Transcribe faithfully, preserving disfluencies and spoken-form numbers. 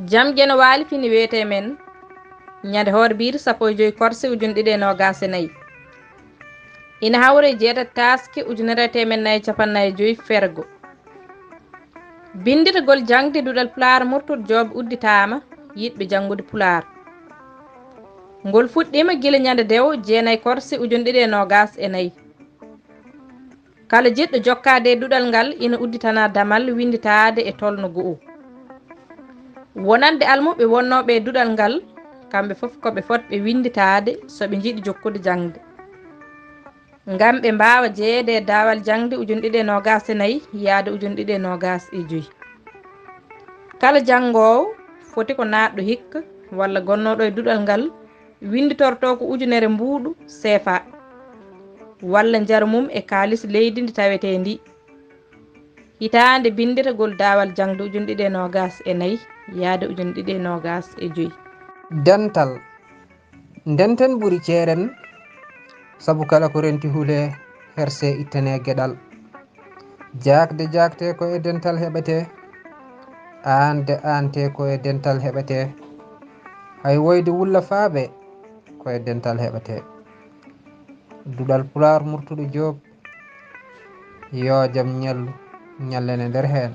Jam geno waali fini wiyetee men ñande hoore biiri sappo e joy korse ujunɗiɗi e noogaas e nayi. Ina hawre jeetati taaske ujunere teemen nayi capannayi joy fergo. Binndirgol jaŋde duɗal pulaar murtuɗo joob udditaama yiɗɓe janngude pulaar. Ngol fuɗɗiima gila ñande dewo jeenayi korse ujunɗiɗi e noogaas e nayi. Kala jiɗɗo jokkaade e duɗal ngal ina udditana damal winnditaade e tolno go'o. Wonande almuɓɓe wonnooɓe e duɗal ngal, kamɓe fof ko ɓe fotɓe winnditaade so ɓe njiɗi jokkude jaŋde. Ngam ɓe mbaawa jeyeede e daawal jaŋde ujunɗiɗi e noogaas e nayi yaade ujunɗiɗi e noogaas e joy. Kala janngoowo foti ko naatɗo hikka walla gonnooɗo e duɗal ngal winnditortoo ko ujunere mbuuɗu seefa walla njaru mum e kaalis leydi ndi tawetee ndi. Hitaande binndirgol daawal jaŋde ujunɗiɗi e noogaas e nayi yaade ujunɗiɗi e noogaas e joy. Dental. Ndenten ɓuri ceeren, sabu kala ko renti hule herse ittane geɗal. Jaakde jaakte ko e dental heɓete, aande aante ko e dental heɓete, hay woyde wulla faaɓe ko e dental heɓete. Duɗal Pulaar Murtuɗo Joob, yoo jam ñallu ñallene nder heen.